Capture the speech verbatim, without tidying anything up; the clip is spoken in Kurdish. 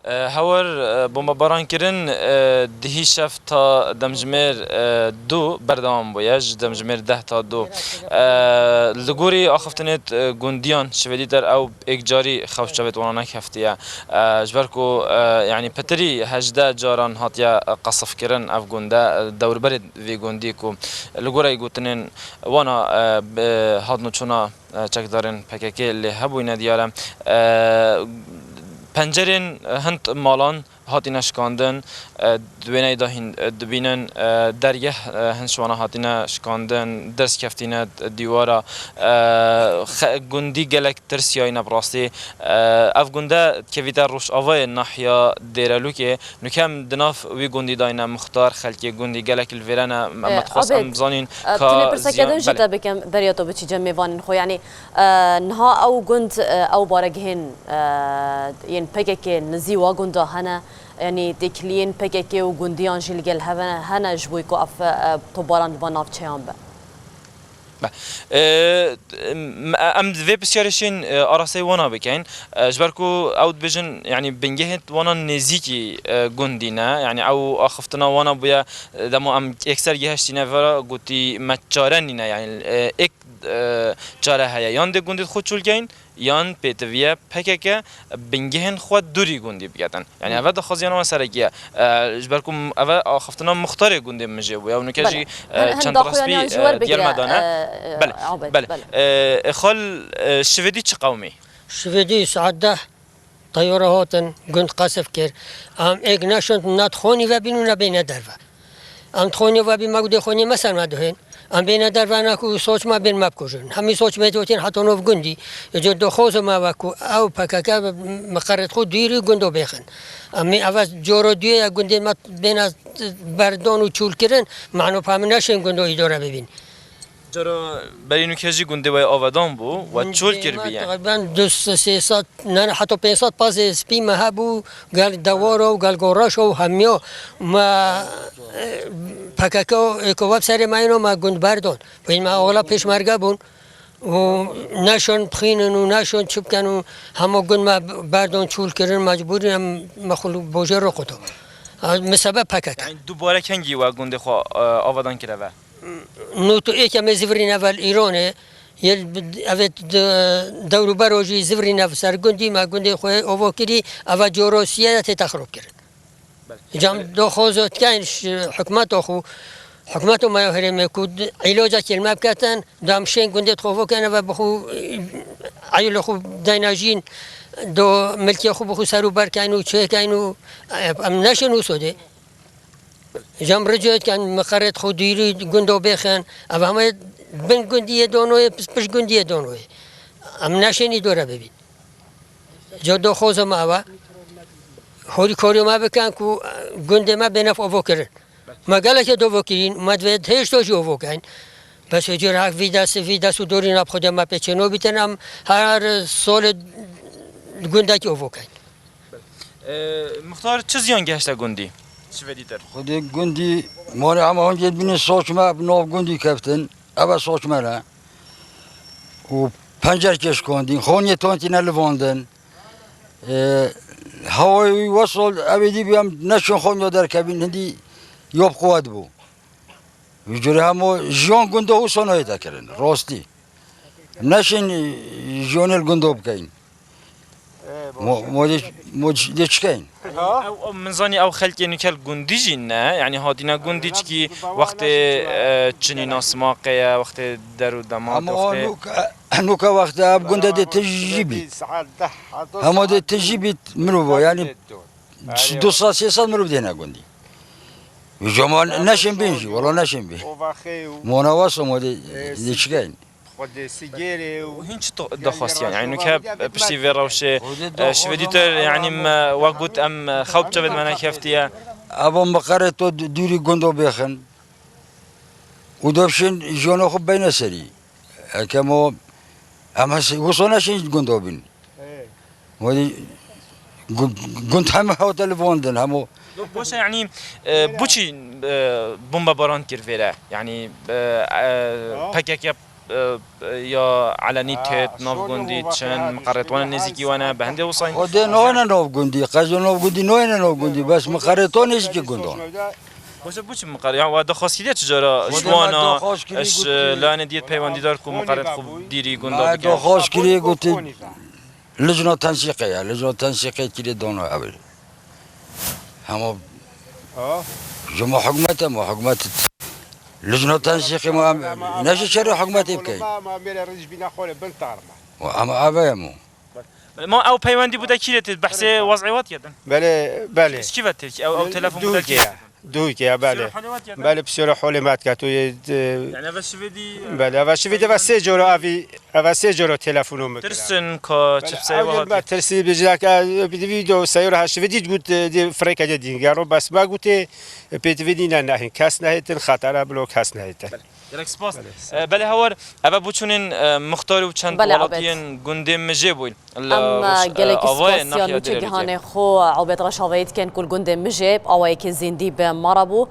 E, Hewar, e, bombebaran kirin, e, dihî şev ta demjimêr, e, du berdewam bûye, ji demjimêr deh ta du. E, li gorî axiftinê, e, gundiyan şivêdî der ew êkcarî xew çavêt wana nekeftiye. E, ji ber ku, e, yanî pitirî hejdeh caran hatiye, e, qesifkirin ev gunde, e, dewrberê vê gundî ku li gorî gotinên wana, e, bi hatnûçûna, e, çekdarên P K K lê hebûyne diyar e. E, pencerên hin malan hatine şikandin, e, di wêneyê de hîn, e, dibînin, e, dergeh, e, hin ji wana hatine şikandin, dirz keftîne dîwara, e, xe-, gundî gelek tirsiyayî ne bi rastî. E, ev gunde kevîte rojavayê nahiya Dêrelûkê. Nûke em di nav wî gundî dayne, muxtar, xelkê gundî gelek li vêre ne. Em, e, me dixwest em bizanîn, e, ka tu lê pirseke din jî te bikim, beriya tu biçî cem mêvanên xwe. Yanî, e, niha ew gund, e, ew baregihên, e, yên P K K nizî wa gunda hene? Yanî têkiliyên P K K û gundiyan jî li gel hev hene, hene ji bo ku ev, e, tobaran li van navçeyan be? Be. E, em, em vê pisyarê şên, e, arasteyê wana bikeyn. E, ji ber ku ew dibêjin, yanî bingehê wana nêzîkî, e, gundî ne. Yanî ew axiftina wana bûye, e, dema em yekser gihiştîne vera gotî me çare nîne. Yanî, e, êk, e, çare heye. Yan dê gundê xwe çûl keyn, yan pêtiviye P K K bingehên xwe dûrî gundî biketin. Yanî, hmm, eve daxwaziya wan serekî ye. E, ji ber ku m-, eve axiftina muxtarê gundê min jê bûye. Ew nûke, belê, jî, e, hin, hin çend daxuyaniyan rastî, jî, e, wer diyar bigire, me dane. E, e, belê, Abed, belê. Belê. E, e, xal, e, şivêdî çi qewmî? Şivêdî saet deh teyara hatin, gund qesif kir. Em êk neşin, ne dixwanî vebîn û ne bêne derve. Em dixwanî vebî me û dê xwanî me ser me duhên. Em bêne derve ne ku soç me bên me bikujin. Hemî soç me totên heta nov gundî. Îco doxozo me ve ku ew P K K miqerret xwe dûrî gundo bêxin. Em ê eve coro duyê ye gundê me bêne berdon û çûl kirin, mano pê em neşên gundo îdore bibîn. Cara berî nûke jî gundê we avedan bû, we çûl kir bîye. Gundê me teqrîben du sed sê sed, ne, heta pênc sed pazê spî me hebû, gel dewara û gel goraşa û hemiya me, e, P K K êko web serê me îno me gund berdon. Wî me ola pêşmerge bûn û neşon bixînin û neşon çi bikin û hema gund me berdon çûl kirin, mecbûrî em me xwe li bojê re quto. Ha, min sebeb P K K. Yanî dubare kengî we gundê xwe, e, avadan kire ve? Nû tu êke me zivirîne vel Îranê, yê evê d-, dewrûbero jî zivirîne ser gundî me, gundê xwe ovo kirî, eva corosiye tê texrop kirin. Belê. Cam doxozo dikeyn ji hikûmeta xwe, hikûmeta me ya herêmê ku d-, îloca kêlme biketin, dam şên gundê xwe ovo kene ve bi xwe, eylo xwe dayna jîn, do milkê xwe bi xwe serûber keyn û çêkeyn û, e, em neşin û sodê. Cem rica dikin, miqeret xwe dûrî gundo bêxin. Ev hemû bin gundiyê donoyê, pişt, pişt gundiyê donoyê. Em neşên îdore bibîn. Ca doxoza me ev e. Horî korî me bikin ku gundê me bêne ovo kirin. Me gelekê dovo kirîn, me divê hêşto jî ovo keyn. Bes ê cûr hek vî dest, vî dest û dorîna bi xwe de me pê çêno bîtin, em her solê gundekî ovo keyn. E, Muxtar, çi ziyan gehişte gundî? Şivêdî te. Xwedê gundî, malê hema hingê dibînin soç me bi nav gundî keftin. Ev e soç me ne. Û pencerkê şikandîn, xoniyê tantîne livandin. E, hewayê wî wesal, ew êdî bû em neçûn xoniya derkevîn, hindî yop quwet bû. Ji cure hema jiyan gundo û sonayê te kirin, rastî. Neşin jiyanê li gundo bikeyn. Mo, mo dê, mo dê çikeyn? Ew, ew, min zanî ew xelkê nûke li gundî jî ne, yanî hatîne gundî çikî wextê, e, çinîna simaqê ye, wextê der û demat, ama o wextê nûke, nûke wextê ev gundê dê tijî bît. Hema dê tijî bît mirov, yanî du sed sê sed mirov dêne gundî. Ji ma neşên bên jî, wela neşên bên. Mona wesa ma dê, dê çikeyn. Xwedê sigêrê û hîn çi to-, daxwastiyan? Yanî nûke piştî vê rewşê, e, şivêdî te, yanî me wek got em, e, xew bi çavê me nekeftiye. Eva miqerê to dûrî gundo bêxin û dovşên jiyana xwe beyne serî. Eke mo em hes-, wisa neşên gundo bin. Ê. Welî gu-, gund heme hate livandin, hemo. Baş e, yanî, e, boçî, e, bombebaran kir vêre? Yanî, e, e, P K K e, ya elenî têt, nav gundî, çend miqerêt wan nêzîkî wan e, bi hindê wisa Xwedê nayêne nav gundî, qezo nav gundî nayêne nav gundî, bes miqerêt wan nêzîkî gundan. Xwedê bu çi miqer-, ya we daxwaz kiriye çi cara ji wana, eş, e, layene diyet peywendîdar ku miqerêt xwe dîrî gunda bikin. Daxwaz kiriye gotî, lijna tensîqê ya, lijna tensîqê kiriye dano ew. Hema ji ma hikûmet e, ma hikûmet lijna tensîqê ma em neşe şerê hikûmetê bikeyin. Ma, ma mêre rij bîna xwe bin tarma. Wa em eve ye mo. Ma ew peywendî bû de kî re tê behsê wez'ê we dikin? Belê, belê. Ji kî ve tê? Ew, ew telefon bû de kî re tê? Duhîkê ya, belê. Psîkolo holê me dikin. Belê, psîkolo holê me dikin. Tu yê, e, yani eve şivedî, e, belê, eve şivedî, eve sê coro avî, eve sê coro telefono min kir. Tirsin ka çipseyê ve hatiye? Tirsî bijilak, e, bir video seyir ha şivedî gut, e, di freke de dîn. Gero bes me gutê, e, pêtivî nîne nehin. Kes nehêtin, xatara blok kes nehêtin. Gelek spas. Belê, sağ ol. E, belê hawar, eve bûçûnên, e, muxtar û çend welatiyên gundê Mijê bûyn. Em, e, gelekî spasiya nûçe gihanê xwe Obed Reşavayî dikin ku li gundê Mijê bi awayekî zîndî bi me re bû.